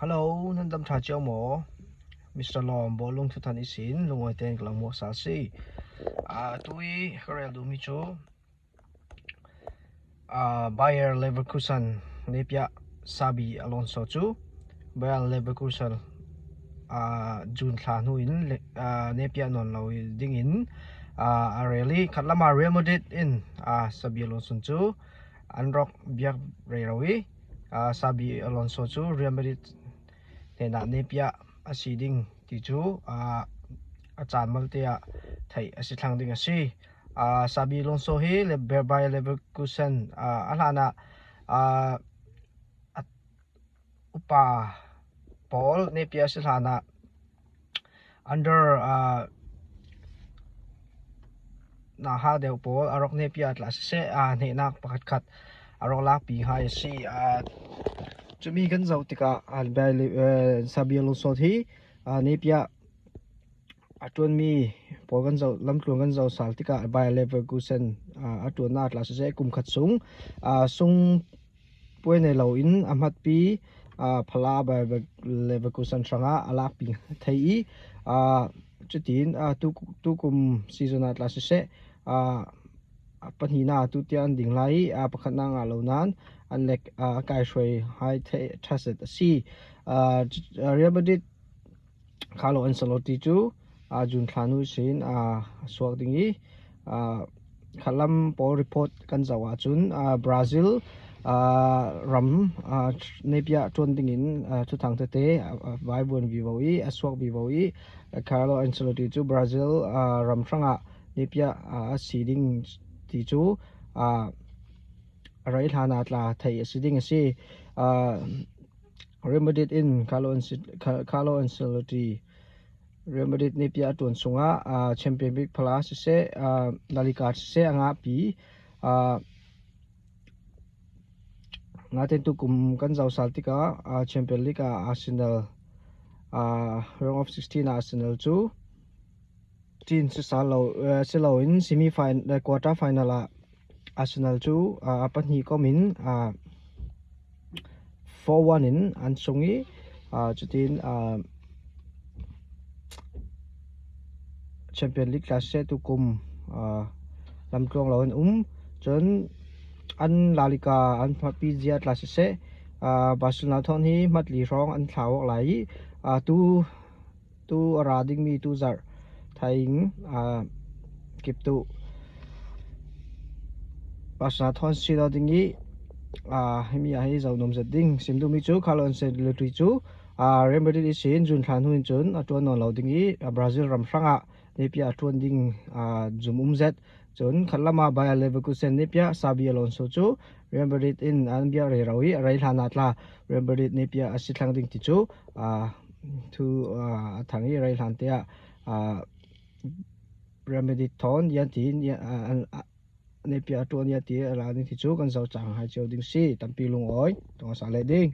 Hello, nan dam ṭha cio maw? Mr. Lawm bawlung thuthan isin lungawi tein ka lo hmuh sa si. Atu i ka rel duhmi cu Bayer Leverkusen nih piah Xabi Alonso cu Bayer Leverkusen June thla hnu in nepia nawn lo dingin a rel i khatlam ah Real Madrid in Xabi Alonso cu an rak biak rero i Xabi Alonso cu Real Madrid hnenah nepia a si ding ti cu a caan malte ah theih a si thlang ding a si. Xabi Alonso hi Bayer Leverkusen a hlan ah upa pawl nepia a si hlan ah Under naha deuh pawl a rak nepia tla siseh hnehnak pakhatkhat a rak lakpi hnga a si. Cumi kan zoh tikah Xabi Alonso hi nepia a ṭuanmi pawl kan zoh lamtluan kan zoh sal tikah Bayer Leverkusen a ṭuannak tla siseh kum khat chung sung Puai nei loin a hmatpi phala Leverkusen hrangah a lakpi thei i cutin tukum season ah tla siseh pahnihnak tutiang an ding lai i pakhatnak ngah lo nain an lek a kaihruai hai ṭhaset a si. Real Madrid Carlo Ancelotti cu June thla hnu sin a suak ding i khatlam pawl report kan zoh ahcun Brazil ram nepia ṭuan dingin thuthang tete vaivuan vivo i a suak vivo i Carlo Ancelotti cu Brazil ram hrangah nepia a si ding ti cu rei hlan ah tla theih a si ding a si. Real Madrid in Carlo Ancelotti Real Madrid nih bia a ṭuan chungah Champions League phala siseh, La Liga siseh a ngahpi. Nain tukum kan zoh sal tikah Champions League ah Arsenal round of 16 ah Arsenal cu cin si loin semi final quarter final ah Arsenal cu a pahnih kom in 4-1 in an sung i cutin Champions League tla siseh tukum lamtluang lo an um. Cun an La Liga an hmapi zia tla siseh Barcelona thawng hi hmatli hrawng an thlau awk lai i tu Tu a ra dingmi tuzarh thaing kiptuh pasa thawn si lo ding i himi ah hi zoh nuam zet ding sim duhmi cu Carlo Ancelotti cu Real Madrid i sin June thla hnu in cun a ṭuan nawn lo ding i Brazil ram hrangah nepia a ṭuan ding zum um zet. Cun khatlam ah Bayer Leverkusen nih piah Xabi Alonso cu Real Madrid in an bia rero i a rei hlan ah tla Real Madrid nih piah a si thlang ding ti cu thu a thang i rei hlan te ah Real Madrid thawn yan tiin ne piah a tuan ya ti a la ding ti cu kan zoh cang hai cio ding si tampi lungawi tong sa le ding.